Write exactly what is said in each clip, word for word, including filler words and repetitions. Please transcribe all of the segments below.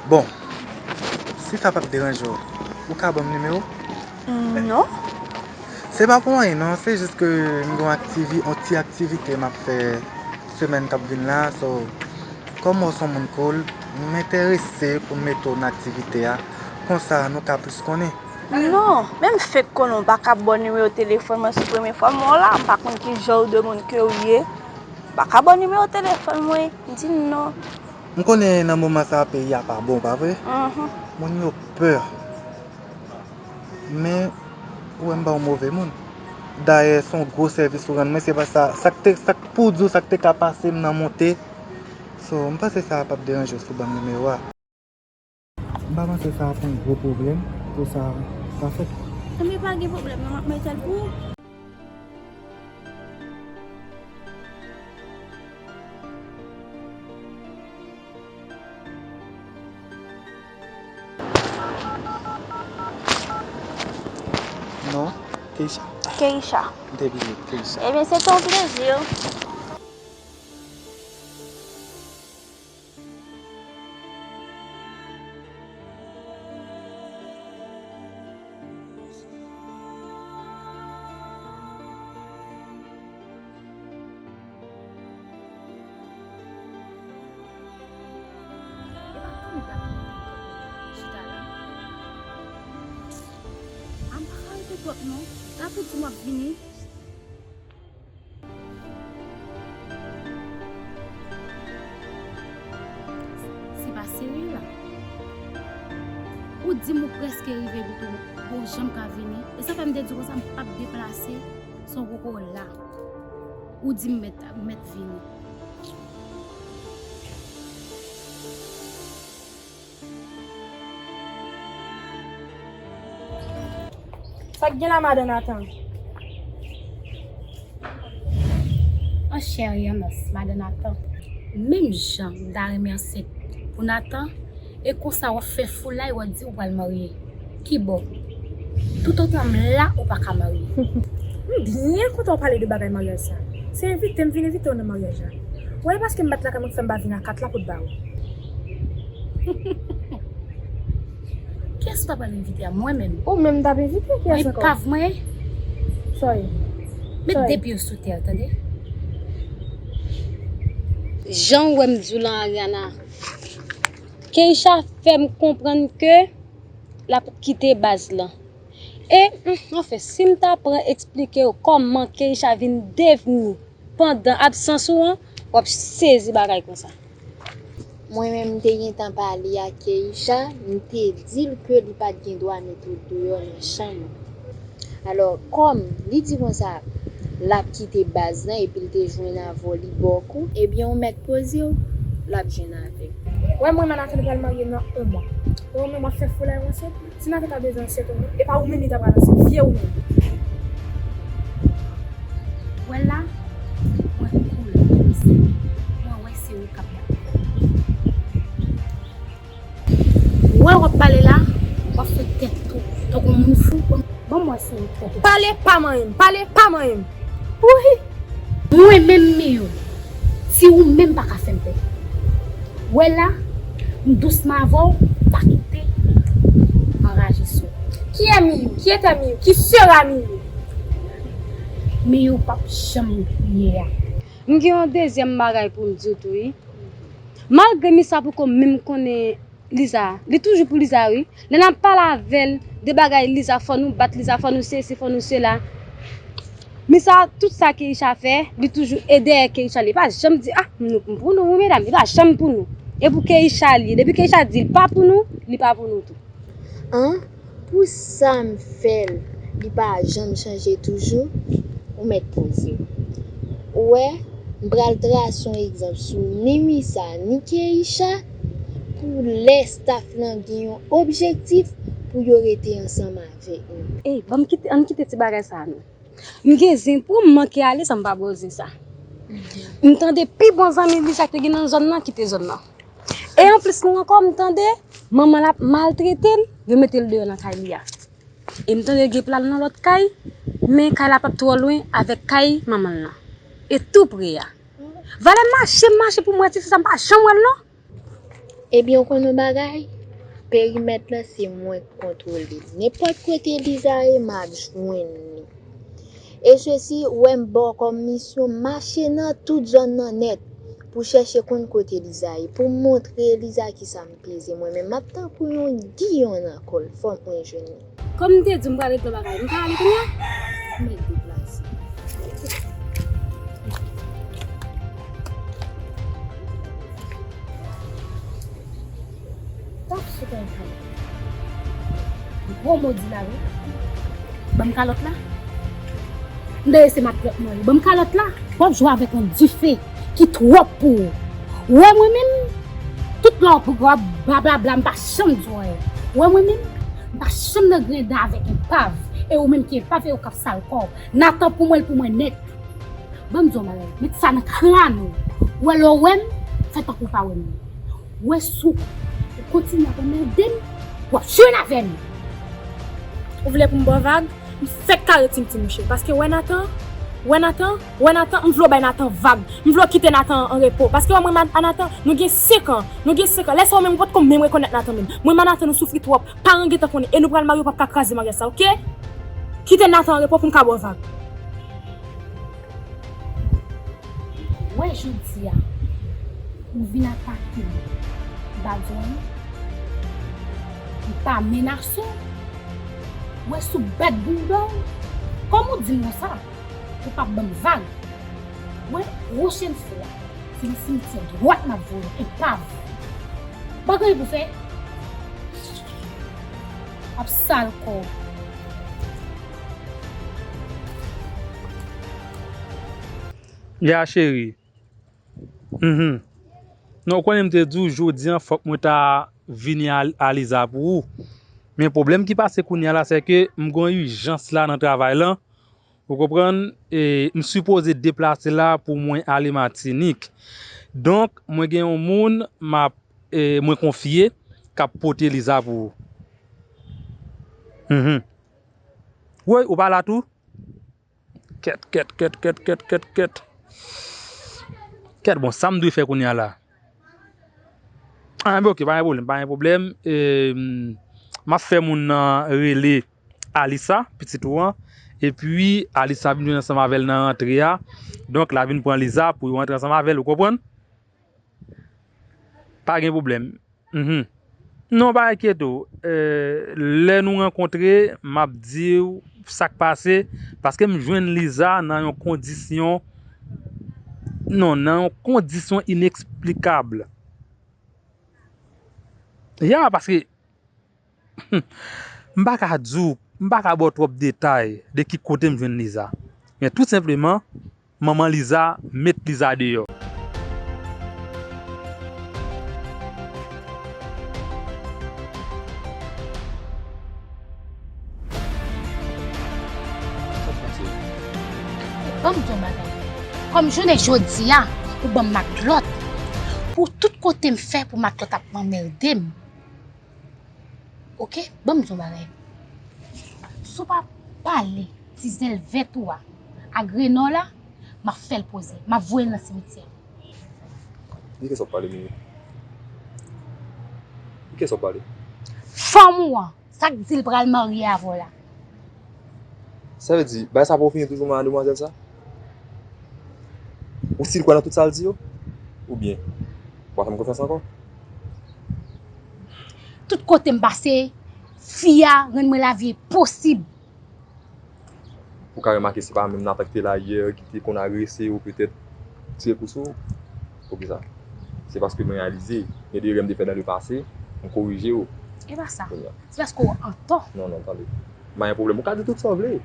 Bon, si sa p ap deranje w, ou ka ban m nimewo w? Non. Se pa pou anyen non, se jis ke m gen yon aktivi-, yon ti aktivite m ap fè semèn k ap vin la, so, kòm w se yon moun cool, m enterese pou m mete w nan aktivite a, konsa nou ka plis konnen. Non, menm fake konnen w pa ka ba w nimewo telefòn mwen sou premye fwa m wè w la, m pa konn ki jan de moun ke w ye. M pa ka ba w nimewo telefòn mwen, di non. M konnen nan moman sa a peyi a pa bon, pa vre? Mhm. Moun yo pè. Men, ou wè m pa yon move moun. Dayè, se yon gwo sèvis ou rann mwen, se pa sa, sa k te, sa k pou di w, sa k te ka pase m nan monte. So, m panse sa p ap deranje w si w ban m nimewo a. M pa panse sa ap yon gwo pwoblèm pou sa, sa fèt. Enben, pa gen pwoblèm non, m ap mete l pou ou. Non, Keisha. Keisha. M te bliye, Keisha. Ebyen, se te yon plezi. E pa tann dat mwen chita la. A m pa ka rete twòp non. Sa pou di m ap vini. Se pa serye la. Ou di m ou prèske rive pito, ou janm ka vini. E sa fè m te di w konsa m p ap deplase san w poko la. Ou di m mèt, mèt vini. Sa k gen la, madan Nathan? An chè e an os, madan Nathan. Menm jan m ta renmen ansent pou Nathan, e konsa w ap fè foulay, w ap di w pral marye. Kibò? Toutotan m la, ou pa ka marye. M byen kontan w pale de bagay maryaj sa. Se envite m vin envite w nan maryaj la. Ou wè, e paske m bat lakay mwen k fè m pa vin a kat la pou t ba ou. Kiyès ou ta pral envite a? Mwen menm. Ou menm m t ap envite, kiyès ankò? Mwen pa vre. Sorry. Met de pye w sou tè, tande? Jan w wè m di w lan, Ariana, Keisha fè m konprann ke l ap kite baz lan. E, hmm, anfen, si m ta pran eksplike w kòman Keisha vin devni pandan absans ou an, w ap sezi bagay konsa. Mwen menm, m te gentan pale ak Keisha, m te di l ke li pa t gen dwa mete w deyò nan chanm ou. Alò, kòm li di konsa, l ap kite baz lan epi l te jwenn avè w, li ba w kou, ebyen, ou mèt poze w, l ap jwenn avè w. Wè, mwen, Manafè, nou pral marye nan yon mwa. Wè, mwen, m ap fè foulay ranse. Si Nathan ta bezwen ansent ou menm, e pa ou menm li ta pral ansent, vye ou menm. Wè la, mwen cool, mwen wè se ou k ap bat. Wè w ap pale la, w ap fè tèt tou, tankou moun fou. Ban m wè si ou tèt ou. Pale pa manyen m, pale pa manyen m. Wi. Mwen menm Miyou, si ou menm pa ka fè m pè. Wè la, m dousman avè w, pa kite anraje sou. Qui est Miyou? Qui était Miyou? Qui sera Miyou? Miyou p ap janm ye a. M gen yon dezyèm bagay pou m di w tou, wi. Malgre Misa poko menm konnen Liza, li toujou pou Liza, wi. Lè n ap pale avè l de bagay Liza, fò nou bat Liza, fò nou sesi, fò nou sela. Misa, tout sa Keisha fè, li toujou e dèyè Keisha. Li pa janm di, ah, nou, m pou nou, wi, medam. Li pa janm pou nou. E pou Keisha li ye. Depi Keisha di l pa pou nou, li pa pou nou tou. An, pou sa m fè l, li pa janm chanje toujou, ou mèt poze w. Ou wè, m pral trase yon egzanp sou ni Misa, ni Keisha, pou lè staff lan gen yon objektif pou yo rete ansanm avèk nou. Ey, ban m kite, ann kite ti bagay sa a non. M gen zen pou m manke ale san m pa ba w zen sa. M tande pi bon zanmi li sa k te gen nan zòn nan kite zòn nan. E anplis nou ankò, m tande manman l ap maltrete l, yo mete l deyò nan kay li a. E m tande gen plan nan lòt kay, men kay la p ap twò lwen avèk kay manman l lan. E tou pre a. Valè mache, m mache pou m wè tifi sa, m pa janm wè l non. Ebyen, ou konn yon bagay? Perimèt la, se mwen k kontwole l. Nenpòt kote Liza ye, m ap jwenn li. E sesi, ou wè m ba w kòm misyon, mache nan tout zòn nan nèt pou chèche konn kote Liza ye, pou montre Liza kisa m peze. Mwen menm, m ap tankou yon giyon nan kò l, fò mwen jwenn li. Kòm m te di w, m pral regle bagay. M ka ale kounye a? Mèt deplase. Tap sou kòm kalòt. Gwo modi la, wi. Ban m kalòt la. M dèyè se matlòt mwen ye. Ban m kalòt la. W ap jwe avèk yon dife ki twòp pou ou. Ou wè mwen menm, tout lè w ap blablabla, m pa janm di w anyen. Ou wè mwen menm, m pa janm nan grenda avèk enpav. E ou menm ki enpav, e ou k ap sal kò w. Natan pou mwen, l pou mwen nèt. Ban m di w yon bagay, met sa nan kràn ou. Ou wè lè w wè m, fè tankou w pa wè m. Ou wè si w kontinye ap anmède m, w ap jwenn avè m. Ou vle pou m ba w vag? M fèk kare Tim Tim mouche. Paske wè Natan, wè Natan, wè Natan, m vle w bay Natan vag. M vle w kite Natan an repo. Paske wè mwen a Natan, nou gen senk an. Nou gen senk an. Lè sa yo menm, ou potko menm rekonèt Natan menm. Mwen a Natan, nou soufri twòp. Paran gentan konnen. E nou pral marye, ou p ap ka kraze maryaj sa, oke? Kite Natan an repo pou m ka ba w vag. Wè jodi a, ou vin atake m. M pa di w anyen. M pa menase w. Wè si w bat bounda w. Kòm ou di m konsa, ou p ap ban m vag. Wè, pwochèn fwa, se nan simityè dwat m ap voye w, enpav. Pa gen anyen pou fè. Ap sal kò w. Ya cheri. Mhm. Non, ou konnen m te di w jodi a fòk mwen ta vini a, a Liza pou ou. Men pwoblèm ki pase kounye a la, se ke m gen yon ijans la nan travay lan. Ou konprann? E, m sipoze deplase la pou mwen ale Matinik. Donk, mwen gen yon moun m ap, e, mwen konfye k ap pote Liza pou ou. Mhm. Woy, ou pa la tou? Kèt, kèt, kèt, kèt, kèt, kèt, kèt. Kèt, bon, sa m dwe fè kounye a la? Ah, enben, oke, pa gen pwoblèm, pa gen pwoblèm. E, m ap fè moun nan rele Alisa, pitit ou an. Epi, Alisa vin jwenn ansanm avè l nan rantre a. Donk, l a vin pran Liza pou yo rantre ansanm avè l, ou konprann? Pa gen pwoblèm. Mhm. Non, pa enkyete w. Eh, lè nou rankontre, m ap di w sa k pase, paske m jwenn Liza nan yon kondisyon, non, nan yon kondisyon ineksplikab. Ya, paske m pa ka di w, m pa ka ba w twòp detay de ki kote m jwenn Liza. Men tou senpleman, manman Liza met Liza deyò. Ban m di w yon bagay. Kòm jounen jodi a, ou ban m matlòt. Pou tout kote m fè pou matlòt ap anmède m. Oke? Ban m di w yon bagay. Si w pa pale ti zen vèt ou a ak grenn ou la, m ap fè l poze. M ap voye l nan simityè. De kiyès w ap pale, Mimi? De kiyès w ap pale? Fanm ou an. Sa k di l pral marye avè w la? Sa vle di, bagay sa poko fini toujou, manman demwazèl sa? Ou still kwè nan tout sa l di yo? Oubyen, ou pa fè m konfyans ankò? Tout kote m pase, fi a rann mwen lavi enposib. Ou ka remake se pa menm Nathan ki te la yè, ki te konn agrese w, petèt tire kou sou ou? Poukisa? Se paske mwen reyalize, gen de erè m te fè nan le pase, m korije yo. E pa sa. Kounye a. Se paske w antò. Non, non, tande. M pa gen pwoblèm. Ou ka di tout sa w vle.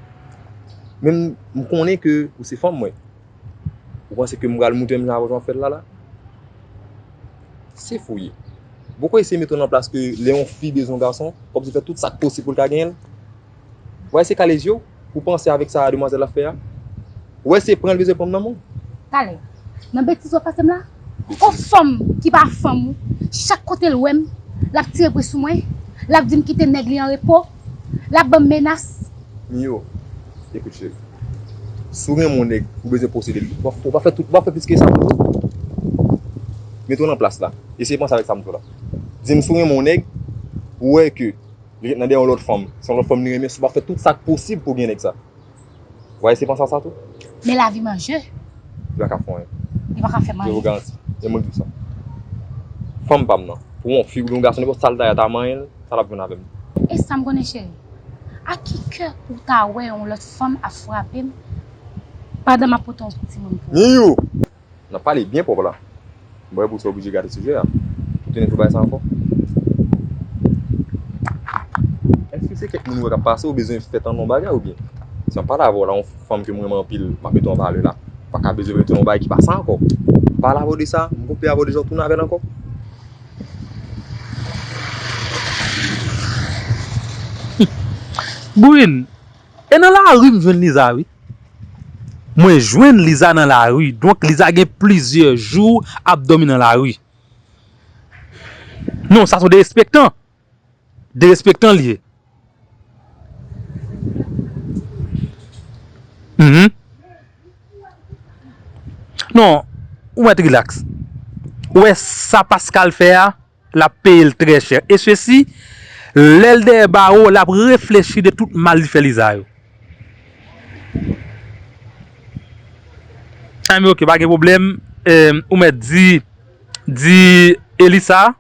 Men m, m konnen ke ou se fanm mwen. Ou panse ke m pral moute menm jan avè w jan w fè l la la? Se fou w ye. Poko eseye mete w nan plas ke lè yon fi bezwen yon gason, w oblije fè tout sa k posib pou l ka genyen l. W a eseye kale je w pou w panse avèk sa demwazèl la fè a? W a eseye pran l bezwen pran m nan men w? Talè, nan betiz w ap pase m la? On fanm ki pa fanm ou, chak kote l wè m, l ap tire bri sou mwen, l ap di m kite nèg li an repo, l ap ban m menas. Mio, ekout cheri. Si w renmen yon nèg, ou bezwen posede l. Ou pa, ou pa fè tout, ou pa fè plis ke sa pou l. Mete w nan plas la. Eseye panse avèk sa m di w la. Di m si w renmen yon nèg, Ou wè ke li ret nan dèyè yon lòt fanm. Se yon lòt fanm li renmen, si w pa fè tout sa k posib pou w gen nèg sa. Ou pa eseye panse a sa tou? Men lavi manje. Li pa ka fè anyen. Li pa ka fè m anyen. Je vous garantis. E mwen k di w sa. Fanm pa m nan. Pou yon fi oubyen yon gason, nenpòt sa l ta ye, ta manyen l, sa l ap jwenn avè m. E sa m konnen, cheri. A ki kè ou ta wè yon lòt fanm ap frape m pandan m ap pote yon timoun pou ou? Miyou! N ap pale byen pwòp la. Mwen wè pou sa oblije gade sijè a. Ou te nèt ou bay sa ankò? Èske se kèk moun ou wè k ap pase ou bezwen fè tann yon bagay oubyen? Si m ap pale avè w la, yon fanm ke m renmen anpil, m ap mete w an valè la. Ou pa ka bezwen mete w yon bagay ki pa sa ankò. M pale avè w de sa, m konpe avè w deja, ou tounen avè l ankò. Bouyin, e nan lari m jwenn Liza wi. Mwen jwenn Liza nan lari, donk Liza gen plizyè jou ap dòmi nan lari. Non, sa se yon derespektan. Derespektan li ye. Mhm. Non, ou mèt rilaks. Ou wè sa Pascal fè a, l ap peye l trè chè. E sesi, lè l dèyè bawo, l ap reflechi de tout mal li fè Liza yo. Anben, ok, pa gen pwoblèm. Ou mèt di, di Elisa,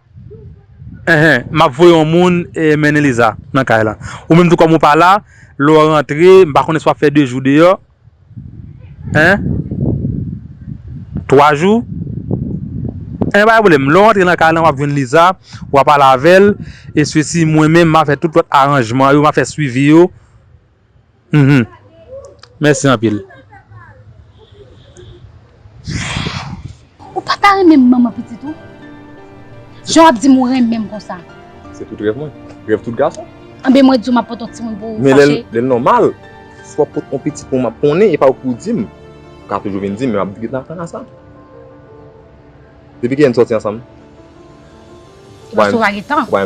enhen, m ap voye yon moun mennen Liza nan kay la. Ou menm tou kòm ou pa la, lè w rantre, m pa konnen si w ap fè de jou deyò. Hein? Twa jou? Enben, pa gen pwoblèm. Lè w rantre nan kay la, w ap jwenn Liza, w a pale avè l, e sesi mwen menm, m a fè tout lòt aranjman yo, m a fè swivi yo. Mhm. Mèsi anpil. Ou pa ta renmen m manman pitit ou? Jan w ap di m ou renmen m konsa. Se tout rèv mwen. Rèv tout gason. Anben mwen di w m ap pote yon timoun pou ou fache. Men lè l nòmal, si w ap pote yon pitit pou mwen, m ap konnen, e pa ou ki pou di m. Ou ka toujou vin di m, men m ap rete atann a sa. Depi kilè n sòti ansanm? Ou pa menm sonje, ou pa gen tan. Ou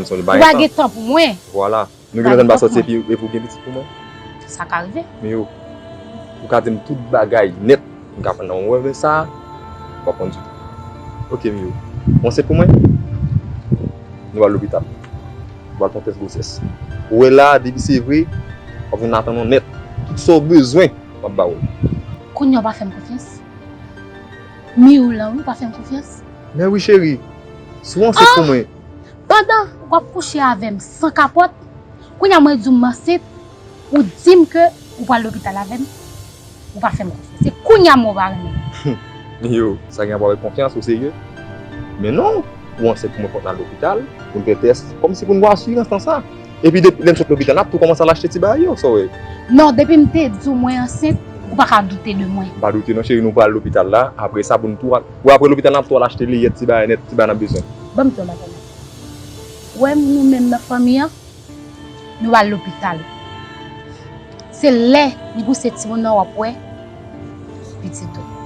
pa gen tan pou mwen. Vwala. Nou gen lontan n pa sòti epi epi ou gen pitit pou mwen? Sa ka rive. Men yo, ou ka di m tout bagay nèt, m ka pran nan yon wè sa, ou pa konn ditou. Ok, men yo, ou ansent pou mwen? Nou al lopital. Ou al fè yon tès gwosès. Ou wè la, depi se vre, w ap vin atann nou nèt. Tout sa w bezwen, m ap ba ou l. Kounye a ou pa fè m konfyans? Miyou lan wi, ou pa fè m konfyans? Men wi cheri, si w ansent pou mwen. Pandan w ap kouche avè m san kapòt, kounye a mwen di w m ansent, ou di m ke ou pral lopital avè m, ou pa fè m konfyans. Se kounye a m wè w pa renmen m. Miyou, sa gen rapò avèk konfyans, ou serye? Men non, ou ansent pou mwen fòk n al lopital, pou n fè tès, kòmsi pou n wè asirans nan sa. Epi depi lè n sot lopital, n ap tou kòmanse al achte ti bagay yo, sa w wè? Non, depi m te di w mwen ansent, ou pa ka doute de mwen. M pa doute non cheri, nou pral lopital la, apre sa pou n tou al, ou wè apre lopital la n ap tou al achte leyèt, ti bagay nèt, ti bagay n ap bezwen. Ban m di w yon bagay. Ou wè nou menm nan fanmi an, nou al lopital. Se lè li pouse timoun nan w ap wè pitit ou.